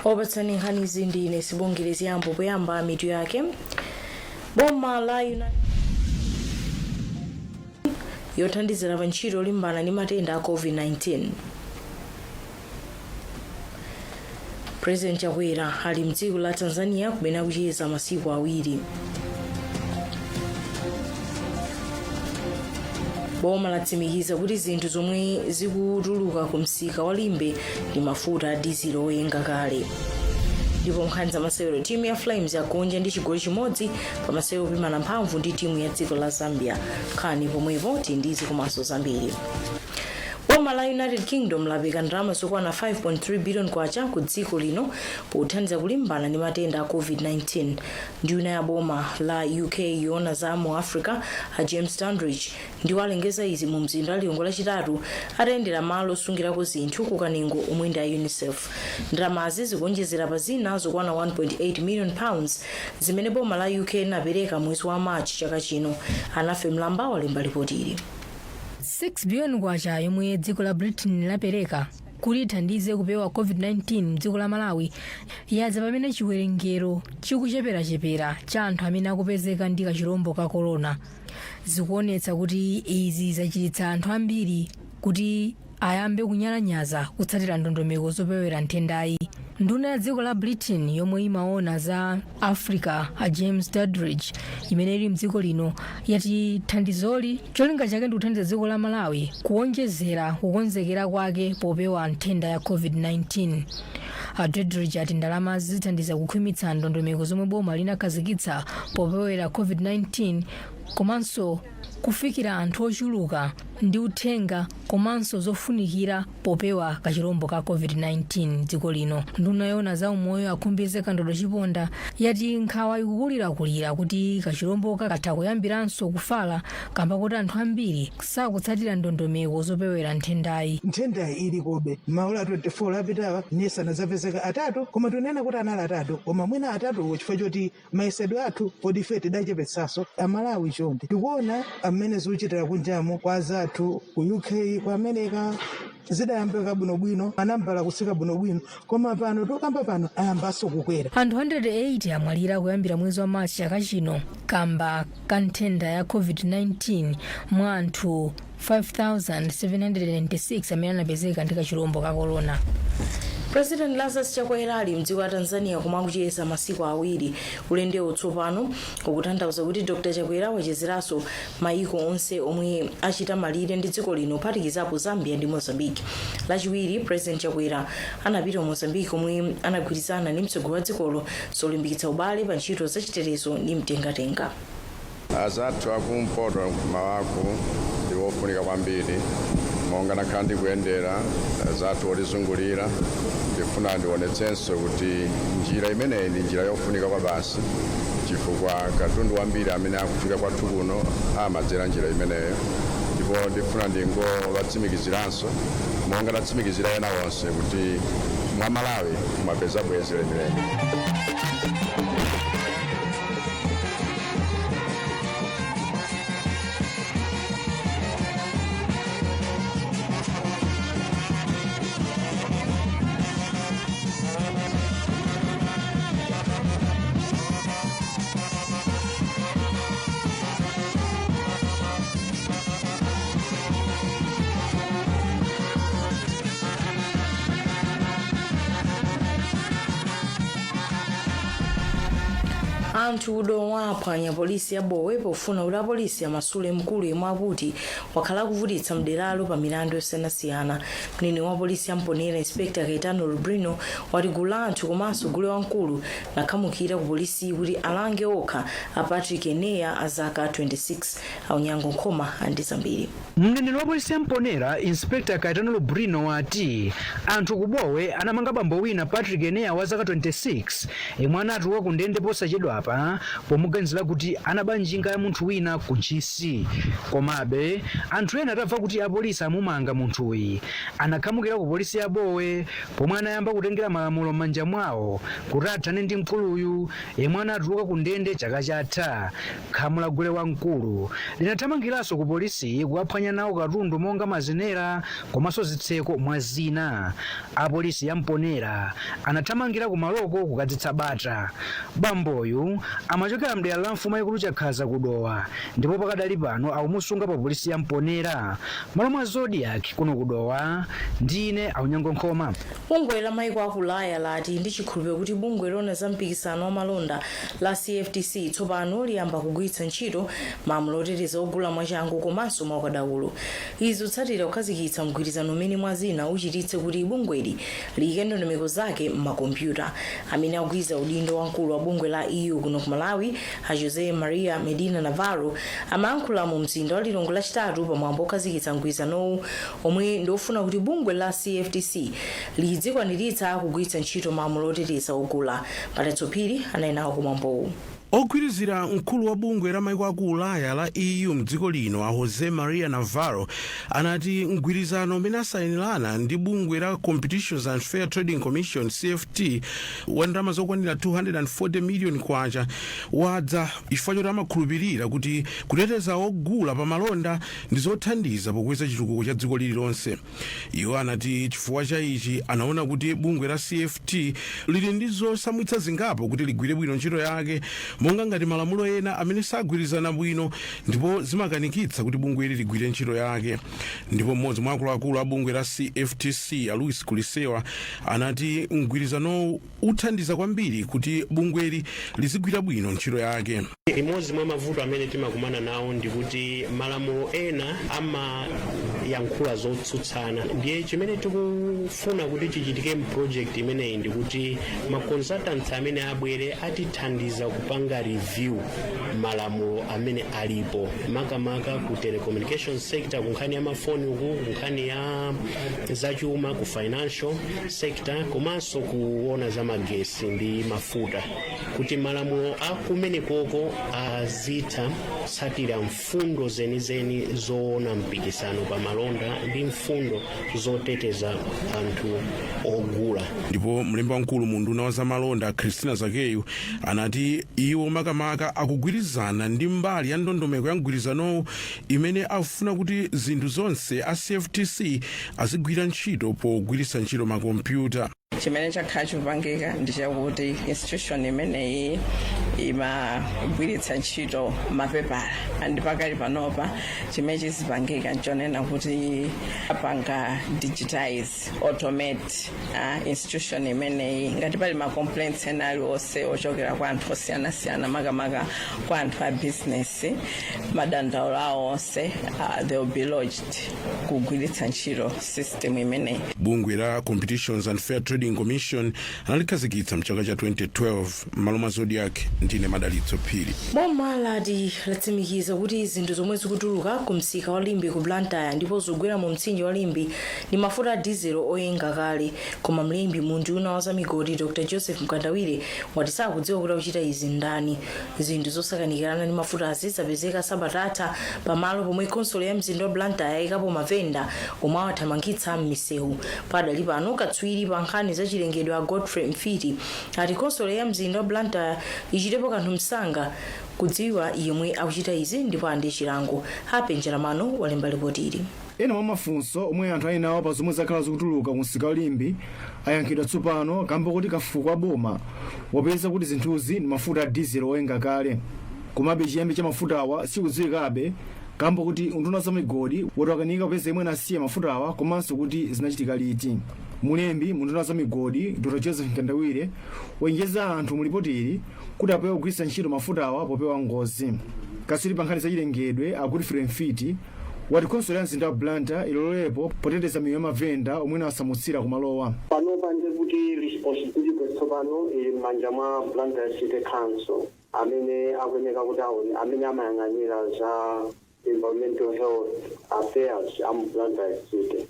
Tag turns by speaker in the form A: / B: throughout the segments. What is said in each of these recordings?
A: Opatsani nkhanizi ndi ine Sibongile Ziyambo. Poyamba mitu yake. Boma la United yothandizira pa ntchito yolimbana ndi matenda a COVID-19. President Chakwera ali mdziko la Tanzania kumene akucheza masiku 2. Boma latsimikiza kuti zinthu zomwe zikutuluka ku msika wa Limbe ndi mafuta a dizilo oyenga kale. Ndipo nkhani za masewero, timu ya Flames yagonja ndi chigoli chimodzi pa masewero opimana mphamvu ndi timu ya dziko la Zambia. Nkhani pomwepo tindizi komanso zambiri. Boma la United Kingdom lapeka ndalama zokwana 5.3 billion kwacha ku dziko lino pothandiza kulimbana ndi matenda a COVID-19. Nduna ya boma la UK yoona za mu Africa a James Duddridge ndiwo alengeza izi mu mzinda wa Lilongwe Lachitatu atayendera malo osungirako zinthu ku Kanengo omwe ndi a UNICEF. Ndalamazi zikuonjezera pa zina zokwana 1.8 million pounds zimene boma la UK linapereka mwezi wa March chaka chino. Anafe Mlamba walemba lipoti ili.
B: 6 biliyoni kwacha yomwe dziko la Britain lapereka kuti ithandize kupewa COVID-19 mdziko la Malawi yadza pamene chiwerengero chikucheperachepera cha anthu amene akupezeka ndi kachilombo ka corona. Zikuonetsa kuti izi zachititsa anthu ambiri kuti ayambe kunyalanyaza kutsatira ndondomeko zopewera nthendayi. Nduna ya dziko la Britain yomwe imaona za Africa a James Duddridge imene ili mdziko lino yati thandizoli cholinga chake ndi kuthandiza dziko la Malawi kuwonjezera kukonzekera kwake popewa nthenda ya COVID-19. A Duddridge ati ndalamazi zithandiza kukhwimitsa ndondomeko zomwe boma linakhazikitsa popewera COVID-19 komanso kufikira anthu ochuluka ndi uthenga komanso zofunikira popewa kachilombo ka COVID-19 mdziko lino. Nduna yoona za umoyo a Khumbize Kandodo Chiponda yati nkhawa ikukulirakulira kuti kachilomboka katha kuyambiranso kufala kamba kuti anthu ambiri sakutsatira ndondomeko zopewera nthendayi.
C: Nthendayi ilikobe. Maola 24 apitawa nesa anadzapezeka atatu, koma tinena kuti anali atatu, koma mwina atatuwo chifukwa choti mayesedwe athu poti ife tidachepetsanso. Amalawi chonde, tikuona amene zikuchitira kunjamo kwa azathu ku UK, ku America, zidayambika bwinobwino, manambala kutsika bwinobwino, koma pano tokamba pano ayambanso kukwera.
B: Anthu 180 amwalira kuyambira mwezi wa March chaka chino kamba ka nthenda ya COVID-19 mwa anthu 5,796 amene anapezeka ndi kachilombo ka corona.
A: President Lazarus Chakwera ali mdziko la Tanzania komwe akucheza masiku 2. Ulendowu tsopano ukutanthauza kuti Dr Chakwera wachezeranso mayiko onse omwe achita malire ndi dziko lino kuphatikizapo Zambia ndi Mozambique. Lachiwiri President Chakwera anapita ku Mozambique komwe anagwirizana ndi mtsogoleri wa dzikolo zolimbikitsa ubale pa ntchito zachitetezo ndi mtengatenga.
D: Azathu akumpoto kumawaku ndi wofunika kwambiri. Monga nakhala ndikuyendera azathu otizungulira, ndifuna ndionetsenso kuti njira imeneyi ndi njira yofunika kwa basi, chifukwa katundu wambiri amene akufika kwathu kuno amadzera njira imeneyo. Ndipo ndifuna ndingowatsimikiziranso monga ndatsimikizira ena onse kuti mwa Malawi mwapeza bwenzi lenileni.
A: Anthu ku Dowa aphwanya polisi ya Bowe pofuna kuti apolisi amasule mkulu yemwe akuti wakhala akuvutitsa mderalo pa milandu yosiyanasiyana. Mneneri wa polisi ya Mponela, Inspector Kaetano Lubrino, wati gulu la anthu komanso gule wamkulu lakhamukira ku polisi kuti alange okha a Patrick Eneya a zaka 26. Aunyango Nkhoma ali ndi zambiri.
E: Mneneri wa polisi ya Mponela, Inspector Kaetano Lubrino, wati anthu ku Bowe anamanga bambo wina Patrick Eneya wa zaka 26 yemwe anatuluka ku ndende posachedwapa. posachedwapa pomuganizira kuti anaba njinga ya munthu wina ku Ntchisi. Komabe anthu ena atamva kuti apolisi amumanga munthuyi, anakhamukira ku polisi ya Bowe pomwe anayamba kutengera malamulo m'manja mwawo kuti athane ndi mkuluyu yemwe anatuluka ku ndende chaka chatha. Khamu la gule wamkulu linathamangiranso ku polisi kukaphwanya nawo katundu monga mazenera komanso zitseko mwa zina. Apolisi ya Mponera anathamangira kumaloko kukadzetsa bata. Bamboyu amachokera mdera la mfumu yaikulu Chakhaza kuDowa ndipo pakadali pano akumusunga pa polisi ya Mponera. Malo mwa Zodiak kuno kuDowa, ndine Aunyango Nkhoma.
A: Bungwe la maiko aku Ulaya lati ndi chikhulupiriro kuti bungwe lona za mpikisano wa malonda la CFTC tsopano liyamba kugwiritsa ntchito malamulo oteteza ogula mwachangu komanso mwaukadaulo. Izi zotsatira kukhazikitsa mgwirizano umene mwa zina uchititse kuti bungweli liyike ndondomeko zake m'makompyuta. Amene akugwirizira udindo wamkulu wa bungwe la EU kuno ku Malawi, a Jose Maria Medina Navarro, amayankhula mu mzinda wa Lilongwe Lachitatu pamwambo okhazikitsa mgwirizanowu omwe ndiofuna kuti bungwe la CFTC lidzikwaniritsa kugwiritsa ntchito malamulo oteteza ogula. Patatsophiri anali nawo kumwambowu.
F: Ogwirizira mkulu wa bungwe la maiko aku Ulaya la EU mdziko lino, a Jose Maria Navarro, anati mgwirizano umene asayinirana ndi bungwe la Competitions and Fair Trading Commission, CFT, wa ndalama zokwanira 240 miliyoni kwacha wadza chifukwa choti amakhulupirira kuti kuteteza ogula pa malonda ndi zothandiza pokweza chitukuko cha dziko lililonse. Iwo anati chifukwa cha ichi anaona kuti bungwe la CFT lili ndi zosamwitsa zingapo kuti ligwire bwino ntchito yake, monga ngati malamulo ena amene sagwirizana bwino ndipo zimakanikitsa kuti bungweli ligwire ntchito yake. Ndipo mmodzi mwa akuluakulu a bungwe la CFTC, a Louis Kulisewa, anati mgwirizanowu uthandiza kwambiri kuti bungweli lizigwira bwino ntchito yake.
G: Limodzi mwa mavuto amene timakumana nawo ndikuti malamulo ena amayankhula zotsutsana. Ndiye chimene tikufuna kuti chichitike mu project imeneyi ndikuti ma consultants amene abwere atithandiza kupanga review malamulo amene alipo, makamaka ku telecommunication sector, ku nkhani ya mafoni uku, ku nkhani ya zachuma, ku financial sector, komanso kuona za magesi ndi mafuta, kuti malamulo akumenekoko azitha kutsatira mfundo zenizeni zoona mpikisano pa malonda ndi mfundo zoteteza anthu ogula.
F: Ndipo mlembi wamkulu mu unduna wa zamalonda, Christina Zakeyu, anati iwo makamaka akugwirizana ndi mbali ya ndondomeko ya mgwirizanowu imene akufuna kuti zinthu zonse a CFTC azigwira ntchito pogwiritsa ntchito makompyuta.
H: Chimene chakhala chikupangika ndi chakuti institution imeneyi imagwiritsa ntchito mapepala, and pakali panopa chimene chizipangika nchonena kuti apanga digitize, automate institution imeneyi. Ngati pali ma complaints ena aliwonse ochokera kwa anthu osiyanasiyana, makamaka kwa anthu a business, madandaulo awo onse they will be lodged kugwiritsa ntchito system imeneyi.
F: Bungwe la Competitions and Fair Trading Commission analikhazikitsa mchaka cha 2012. M'malo mwa Zodiak, ndine Madalitso Phiri.
A: Boma lati latsimikiza kuti zinthu zomwe zikutuluka ku msika wa Limbe ku Blantyre ndipo zogwera mu mtsinje wa Limbe ndi mafuta a dizelo oyenga kale. Koma mlembi mu unduna wa zamigodi, Dr Joseph Mkandawire, wati sakudziwa kuti akuchita izi ndani. Zinthu zosakanikirana ndi mafutazi zapezeka sabatatha pamalo pomwe khonsolo ya mzinda wa Blantyre yayikapo mavenda omwe awathamangitsa m'misewu. Padali pano, katswiri pa nkhani zachilengedwe a Godfrey Mfiti ati khonsolo ya mzinda wa Blantyre ichitepo kanthu msanga kudziwa yemwe akuchita izi ndipo andi chilango. Hape Njalamano walemba ripoti ili.
I: Ena mwa mafunso omwe anthu ali nawo pa zomwe zakhala zikutuluka ku msika wa Limbe ayankhidwa tsopano kamba kuti kafukufuku wa boma wapeza kuti zinthuzi ndi mafuta a dizelo oyenga kale. Komabe chiyambi cha mafutawa sikudziwikabe kamba kuti unduna wa zamigodi wakanika kupeza yemwe anasiya mafutawa komanso kuti zinachitika liti. Mulembi mu unduna wa zamigodi, Dr Joseph Mkandawire, wachenjeza anthu mu ripoti ili kuti apewe kugwiritsa ntchito mafutawa popewa ngozi. Katswiri pa nkhani zachilengedwe a Godfrey Mfiti wati khonsolo ya mzinda wa Blantyre ilolerepo poteteza miyoyo ya mavenda omwe inawasamutsira kumalowa.
J: Panopa ndiye kuti responsibility tsopano ili m'manja mwa Blantyre City Council, amene akuyeneka kuti aone, amene amayang'anira za environmental health affairs amu Blantyre City,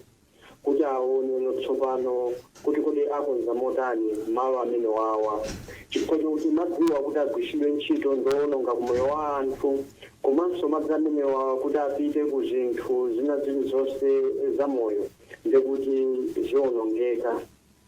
J: kuti aone tsopano kuti kodi akonza motani malo amene wawa. Chifukwa chokuti madziwa kuti agwiritsidwe ntchito ndowononga kumoyo wa anthu, komanso madzi amenewa kuti apite ku zinthu zina zilizonse zamoyo, ndekuti ziwonongeka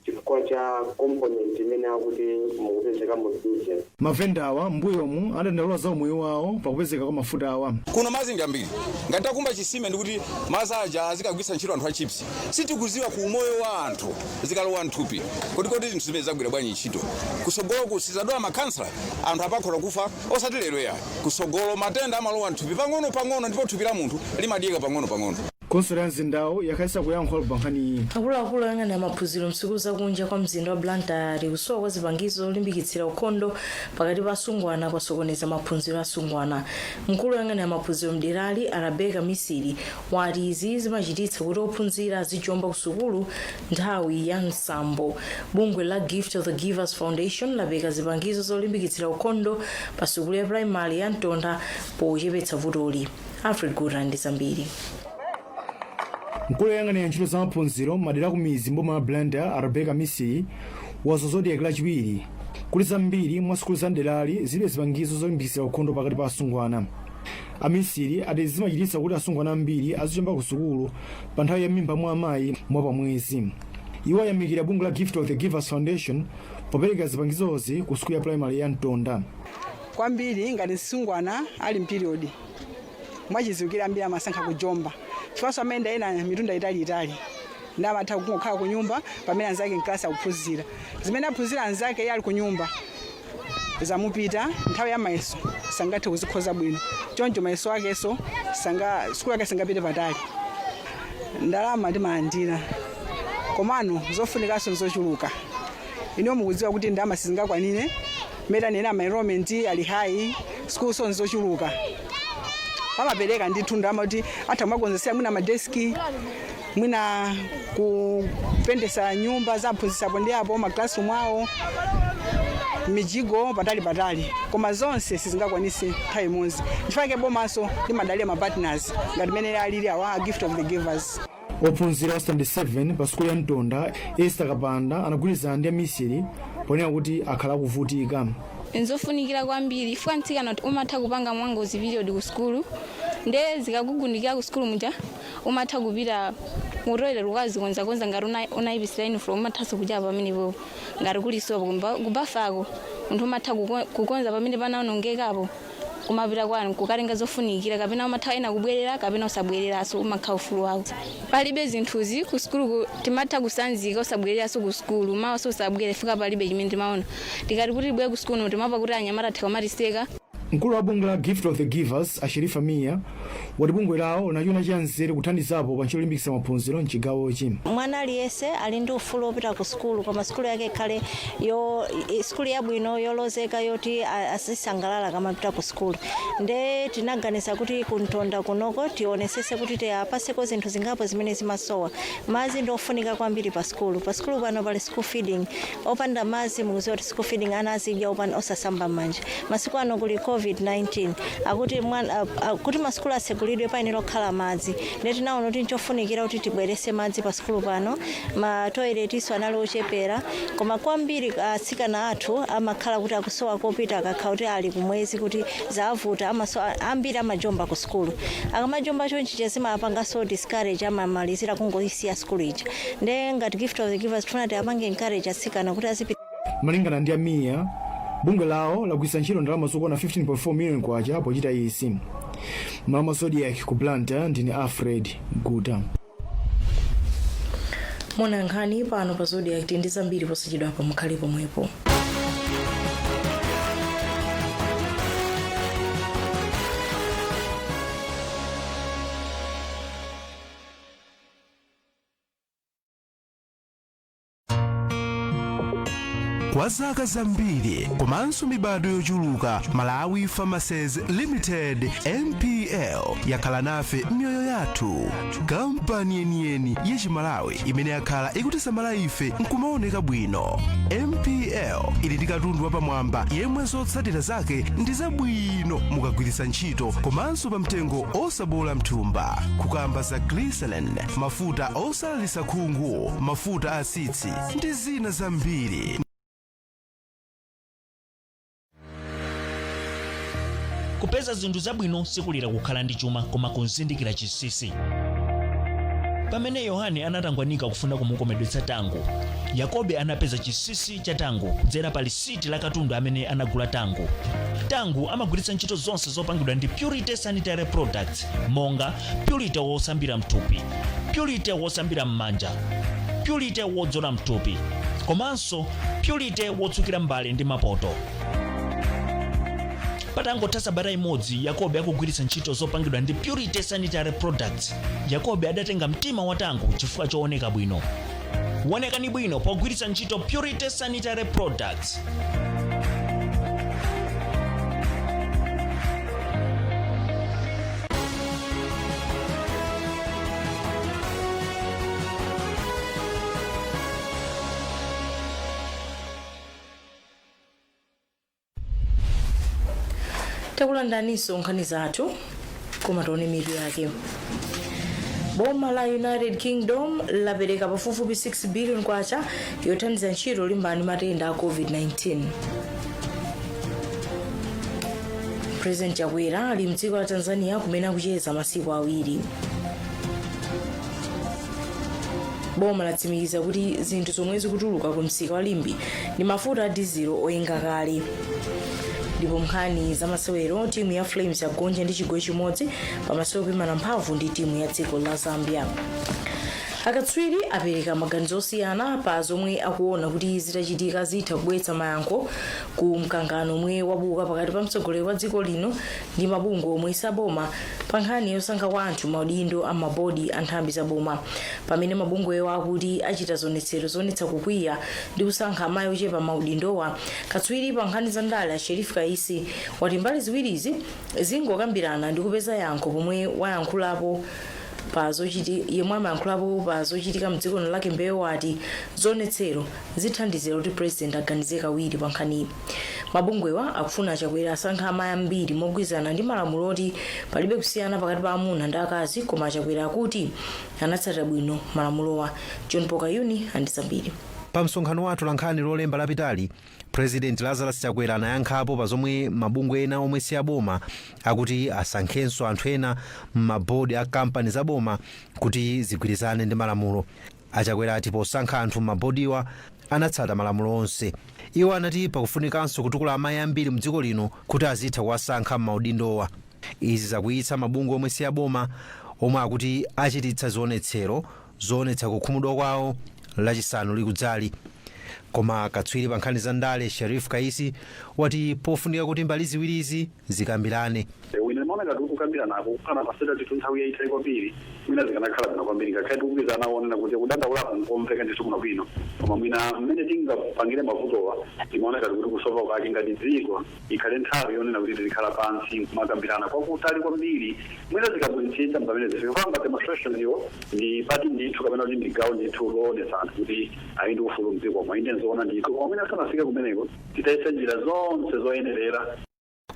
J: chifukwa cha component imene akuti mukupezeka mu diesel.
I: Mavendawa mbuyomu adandaula za umoyo wawo pakupezeka kwa mafuta awa.
K: Kuno madzi ndi ambiri. Ngati takumba chisime, ndikuti madzi aja azikagwiritsa ntchito anthu achips. Sitikuziwa ku umoyo wa anthu zikalowa mthupi kodi zinthu zimene zagwira bwanji ntchito kusogoloku. Sizadwala makhansala, anthu apakhola kufa, osati lero ya kusogolo. Matenda amalowa mthupi pang'ono pang'ono, ndipo thupi la munthu limadyeka pang'ono pang'ono.
I: Khonsolo ya mzindawo yakhalisa kuyankhula pa nkhaniyi.
A: Akuluakulu oyang'anira maphunziro msukulu zakunja kwa mzinda wa Blantyre ati kusowa kwa zipangizo zolimbikitsira ukhondo pakati pa asungwana kwasokoneza maphunziro a asungwana. Mkulu oyang'anira maphunziro mderali, Arabeka Misiri, wati izi zimachititsa kuti ophunzira azijomba ku sukulu nthawi ya msambo. Bungwe la Gift of the Givers Foundation lapeka zipangizo zolimbikitsira ukhondo pa sukulu ya primary ya Mtonda pochepetsa vutoli. Alfred Guta ndi zambiri.
I: Mkulu woyang'anira ntchito za maphunziro madera ku midzi mboma la Blantyre, Rebecca Misiri, wauza Zodiak Lachiwiri kuti zambiri mwa sukulu za mderali zilibe zipangizo zolimbikitsira ukhondo pakati pa asungwana. Amisiri ati zimachititsa kuti asungwana ambiri azijomba ku sukulu pa nthawi ya mimba mwa amayi mwa pamwezi. Iwo ayamikira bungwe la Gift of the Givers Foundation popereka zipangizozi ku sukulu ya primary ya Mtonda.
L: Kwambiri ngati msungwana ali mperiod, mwachidziwikire ambiri amasankha kujomba, chifukwa amayenda ena mitunda italiitali, ndi amatha kungokhala ku nyumba pamene anzake mklasi akuphunzira. Zimene aphunzira anzake iye ali ku nyumba zamupita. Nthawi ya mayeso sangathe kuzikhoza bwino, choncho mayeso akenso sanga sukulu yake sangapite patali. Ndalama timalandira, komano zofunikanso nzochuluka. Ino mukudziwa kuti ndalama sizingakwanire meta nena ma enrollment ali high, school so nzochuluka. Pamapereka ndithu ndalama kuti atha kumakonzesera mwina madeski, mwina kupendesa nyumba za aphunzitsapo ndi apo ma classroom awo, mijigo patali patali, koma zonse sizingakwanise nthawi imodzi. Nchifukwa bomaso limadalira ma partners ngati mene alili awa a Gift of the Givers.
I: Ophunzira wa standard 7 pa sukulu ya Mtonda, Esther Kapanda, anagwirizana ndi amisiri ponena kuti akhala akuvutika.
M: Nzofunikira kwambiri chifukwa mtsikana umatha kupanga mwangozi period ku sukulu, nde zikakugundikira ku sukulu muja umatha kupita mu toilet ukazikonzakonza. Ngati unayipisira uniform, umathanso kuchapa pamenepo. Ngati kuli sopo kubafako, munthu umatha kukonza pamene panaonongekapo, kumapita kwanu kukatenga zofunikira, kapena umatha ena kubwerera kapena usabwereranso, umakhala ufulu wako. Palibe zinthuzi ku sukulu, timatha kusanzika usabwereranso ku sukulu, mawaso usabwere fika palibe chimene timaona. Tikati kuti tibwere ku sukulu, timapa kuti anyamata atha kumatiseka.
I: Mkulu wa bungwe la Gift of the Givers, Asherifa Mia, wati bungwe lawo linachiona chanzeru kuthandizapo pa ntchito yolimbikitsa maphunziro mchigawochi.
N: Mwana aliyense ali ndi ufulu wopita ku sukulu, koma sukulu yake ikhale yo sukulu yabwino, yolozeka, yoti azisangalala kamapita ku sukulu. Nde tinaganiza kuti kuMtonda kunoko tionesese kuti tiapaseko zinthu zingapo zimene zimasowa. Madzi ndi ofunika kwambiri pa sukulu. Pa sukulu pano pali school feeding. Opanda madzi, mukuziwa kuti school feeding ana azidya osasamba m'manja. Masiku ano kuli COVID-19, akuti kuti masukulu atsegulidwe payenera kukhala madzi. Nde tinaona kuti nchofunikira kuti tibwerese madzi pa sukulu pano. Ma toilet anali ochepera, koma kwambiri atsikana athu amakhala kuti akusowa kopita akakhala kuti ali kumwezi, kuti zavuta ambiri amajomba ku sukulu. Akamajomba chonchicha zimapanganso discourage, amamalizira kungoisiya sukulu ija. Nde ngati Gift of the Givers tifuna tiapange encourage atsikana kuti azipita.
I: Malingana ndi Amiya, bungwe lawo lagwiritsa ntchito ndalama zokwana 15.4 million kwacha pochita izi. Malama Zodiak ku Blantyre, ndine Alfred Guta.
A: Mona nkhani pano pa Zodiak ndi zambiri posachedwapa, mukhale pomwepo.
O: Kwa zaka zambiri komanso mibado yochuluka, Malawi Pharmacies Limited, MPL, yakhala nafe m'miyoyo yathu. Kampani yeniyeni yachimalawi imene yakhala ikutisamala ife nkumaoneka bwino. MPL ili ndi katundu wapamwamba yemwe zotsatira zake ndi zabwino mukagwiritsa ntchito, komanso pa mtengo osabola mthumba. Kukamba za glycerin, mafuta osalalisa khungu, mafuta a tsitsi ndi zina zambiri.
P: Kupeza zinthu zabwino sikulira kukhala ndi chuma, koma kuzindikira chinsinsi. Pamene Yohane anatangwanika kufuna kumukomedwetsa Tango, Yakobe anapeza chinsinsi cha Tango kudzera pa lisiti la katundu amene anagula Tango. Tango amagwiritsa ntchito zonse zopangidwa ndi Purity Sanitary Products, monga Purity wosambira mthupi, Purity wosambira m'manja, Purity wodzola mthupi, komanso Purity wotsukira mbale ndi mapoto. Patangotha sabata imodzi Yakobe akugwiritsa ntchito zopangidwa ndi Purity Sanitary Products, Yakobe adatenga mtima wa Tango chifukwa chooneka bwino. Wonekani bwino pogwiritsa ntchito Purity Sanitary Products.
A: Takulandaninso nkhani zathu, koma tione mitu yake. Boma la United Kingdom lapereka pafupifupi 6 billion kwacha yothandiza ntchito yolimbana ndi matenda a COVID-19. President Chakwera ali mdziko la Tanzania kumene akucheza masiku 2. Boma latsimikiza kuti zinthu zomwe zikutuluka ku msika wa Limbe ndi mafuta a dizilo oyenga kale. Ndipo nkhani za masewero, timu ya Flames yagonja ndi chigoli chimodzi pa masewero opimana mphamvu ndi timu ya dziko la Zambia. Akatswiri apereka maganizo osiyana pa zomwe akuona kuti zitachitika zitha kubweretsa mayankho ku mkangano omwe wabuka pakati pa mtsogoleri wa dziko lino ndi mabungwe omwe saboma pa nkhani yosankha kwa anthu maudindo a mabodi a nthambi za boma, pamene mabungwewo akuti achita zionetsero zoonetsa kukwiya ndi kusankha amayi ochepa maudindowa. Katswiri pa nkhani za ndale a Sherif Kaisi wati mbali ziwirizi zingokambirana ndi kupeza yankho. Pomwe wayankhulapo pa zochiti yemwe amayankhulapo pa zochitika mdziko lino Lucky Mbewe wati zionetsero zithandizira kuti President aganize kawiri pa nkhaniyi. Mabungwewa akufuna Chakwera asankha amayi ambiri mogwirizana ndi malamulo oti palibe kusiyana pakati pa amuna ndi akazi, koma Chakwera akuti anatsatira bwino malamulowa. John Pokayuni ali ndi zambiri.
Q: Pa msonkhano wathu la nkhani Lolemba lapitali, President Lazarus Chakwera anayankhapo pa zomwe mabungwe ena omwe si aboma akuti asankhenso anthu ena m'mabodi a kampani za boma kuti zigwirizane ndi malamulo. Achakwera ati posankha anthu m'mabodiwa anatsata malamulo onse. Iwo anati pakufunikanso kutukula amayi ambiri mdziko lino kuti azitha kuwasankha m'maudindowa. Izi zakwiyitsa mabungwe omwe si aboma omwe akuti achititsa zionetsero zoonetsa kukhumudwa kwawo Lachisanu likudzali. Koma katswiri pa nkhani za ndale Sharif Kaisi wati pofunika kuti mbali ziwirizi zikambirane.
R: Ine ndimaona ngati kukambirana kukhala paseta tithu nthawi yayitali kwambiri, mwina zikanakhala bwino kwambiri, ngakhale tikupizana onena kuti kudandaulako nkomveka ndithu bwino bwino, koma mwina mmene tingapangire mavutowa, timaona ngati kuti kusova kwake ngati dziko ikhale nthawi yonena kuti tizikhala pansi nkumakambirana kwakutali kwambiri, mwina zikagwiritsitsa pamene zifika kwamba demonstrations iwo ndi pati ndithu, kapena kuti ndi gawo ndithu loonetsa anthu kuti ali ndi ufulu mdzikomo, inde nzoona ndithu, koma mwina sanafike kumeneko titayesa njira zonse zoyenerera.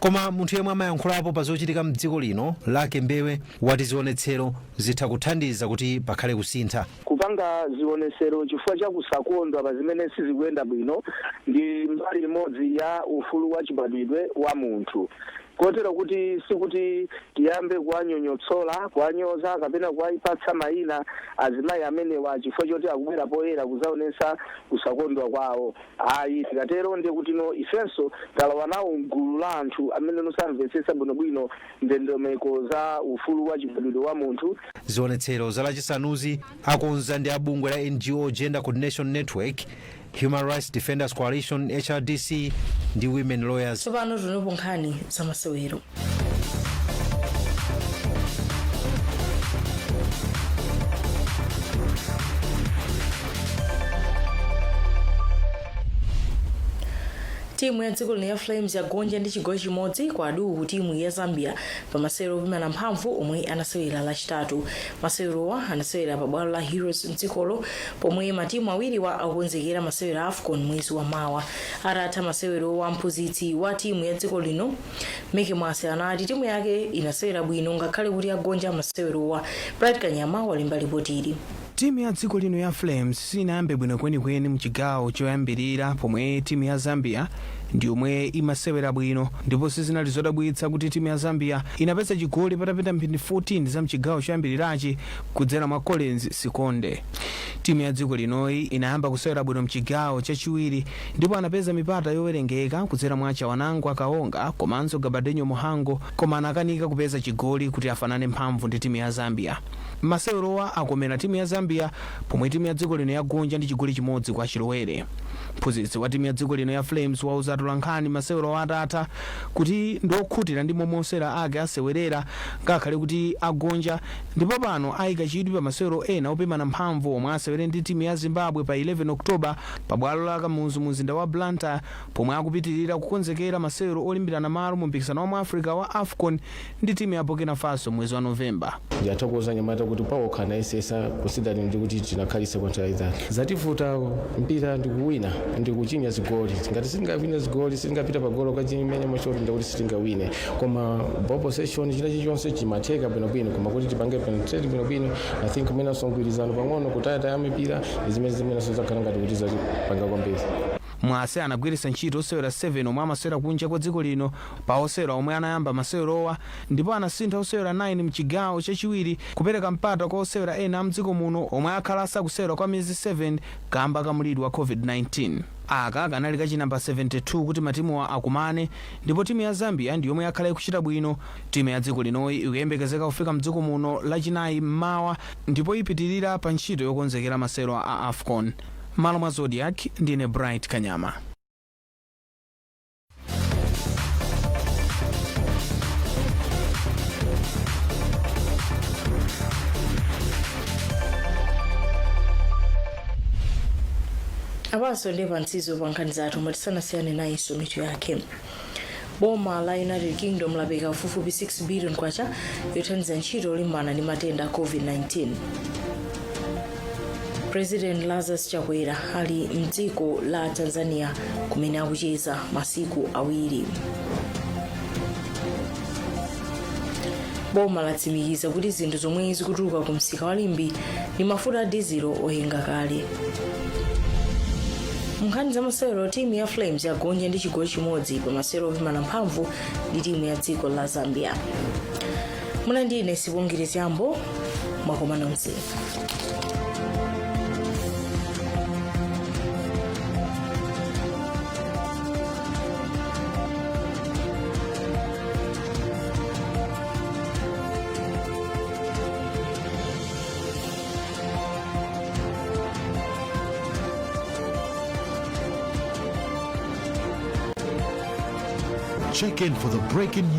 Q: Koma munthu yemwe amayankhulapo pa zochitika mdziko lino Lucky Mbewe wati zionetsero zitha kuthandiza kuti pakhale kusintha.
S: Kupanga zionesero chifukwa cha kusakondwa pa zimene sizikuyenda bwino ndi mbali imodzi ya ufulu wa chibadwidwe wa munthu, kotero kuti sikuti tiyambe kuwanyonyotsola, kuwanyoza kapena kuwapatsa mayina azimayi amenewa chifukwa choti akubwera poyera kudzaonetsa kusakondwa kwawo, ayi. Tikatero ndiye kuti no ifenso talowa nawo mgulu la anthu amene nosamvetsetsa bwinobwino ndondomeko za ufulu wa chibadwidwe wa munthu.
Q: Zionetsero za Lachisanuzi akonza ndi abungwe la NGO Gender Coordination Network, Human Rights Defenders Coalition HRDC ndi Women Lawyers.
A: Tsopano tionepo nkhani za masewero. Timu ya dziko lino ya Flames yagonja ndi chigoli chimodzi kwa duu ku timu ya Zambia pa masewero opimana mphamvu omwe anasewera Lachitatu. Masewerowa anasewera pa bwalo la Heroes mdzikolo, pomwe matimu awiriwa akukonzekera masewero a AFCON mwezi wa mawa. Atatha masewerowa, mphunzitsi wa timu ya dziko lino Meck Mwase anati timu yake inasewera bwino ngakhale kuti agonja masewerowa. Bright Kanyama walemba lipotili.
T: Timu ya dziko lino ya Flames sinayambe bwino kwenikweni mchigawo choyambirira, pomwe timu ya Zambia ndi yomwe imasewera bwino, ndipo sizinali zodabwitsa kuti timu ya Zambia inapeza chigoli patapita mphindi 14 za mchigawo choyambirirachi kudzera mwa Collins Sikonde. Timu ya dziko linoyi inayamba kusewera bwino mchigawo chachiwiri ndipo anapeza mipata yowerengeka kudzera mwa Chawanangwa Kaonga komanso Gabadenyo Muhango, koma anakanika kupeza chigoli kuti afanane mphamvu ndi timu ya Zambia. Masewerowa akomera timu ya Zambia, pomwe timu ya dziko lino yagonja ndi chigoli chimodzi kwa chilowere. Mphunzitsi wa timu ya dziko lino ya Flames wauza atolankhani masewero atatha kuti ndiokhutira ndi momwe osewera ake asewerera ngakhale kuti agonja, ndipo pano ayika chidwi pa masewero ena opimana mphamvu omwe asewere ndi timu ya Zimbabwe pa 11 Oktoba pa bwalo la Kamuzu mu mzinda wa Blantyre, pomwe akupitirira kukonzekera masewero olimbirana malo mu mpikisano wa mu Africa wa AFCON ndi timu ya Burkina Faso mwezi wa Novemba.
U: Ndiyathokoza anyamata kuti pawokha anayesesa, considering ndi kuti tinakhalisa kwa nthawi yayitali. Zativuta, mpira ndikuwina ndikuchinya zigoli. Ngati sitingawine zigoli, sitingapita pagolo kachimenya mashoti, ndikuti sitingawine. Koma ball possession, china chilichonse chimatheka bwinobwino, koma kuti tipange penetrate bwinobwino, I think mwinanso mgwirizano pang'ono, kutayataya mipira, zimene zimenenso zakhala ngati kuti zatipanga kwambiri.
T: Mwase anagwiritsa ntchito osewera 7 omwe amasewera kunja kwa dziko lino pa osewera omwe anayamba masewerowa, ndipo anasintha osewera 9 mchigawo chachiwiri kupereka mpata kwa osewera ena amdziko muno omwe akhala asakusewera kwa miyezi 7 kamba ka mliri wa COVID-19. Aka kanali kachinamba 72 kuti matimuwa akumane, ndipo timu ya Zambia ndi yomwe yakhala ikuchita bwino. Timu ya dziko linoyi ikuyembekezeka kufika mdziko muno Lachinayi mmawa ndipo ipitirira pa ntchito yokonzekera masewero a AFCON. Malo mwa Zodiak, ndine Bright Kanyama.
A: Apanso ndi pamapeto pa nkhani zathu, tisanasiyane nayinso mitu yake. Boma la United Kingdom lapereka pafupifupi 6 billion kwacha yothandiza ntchito yolimbana ndi matenda a COVID-19. President Lazarus Chakwera ali mdziko la Tanzania kumene akucheza masiku 2. Boma latsimikiza kuti zinthu zomwe zikutuluka ku msika wa Limbe ndi mafuta a dizilo oyenga kale. Munkhani za masewero, timu ya Flames yagonja ndi chigoli chimodzi pa masewero opimana mphamvu ndi timu ya dziko la Zambia. Muna ndine Sibongile Zyambo, mwakoma nonse.
O: Check in for the breaking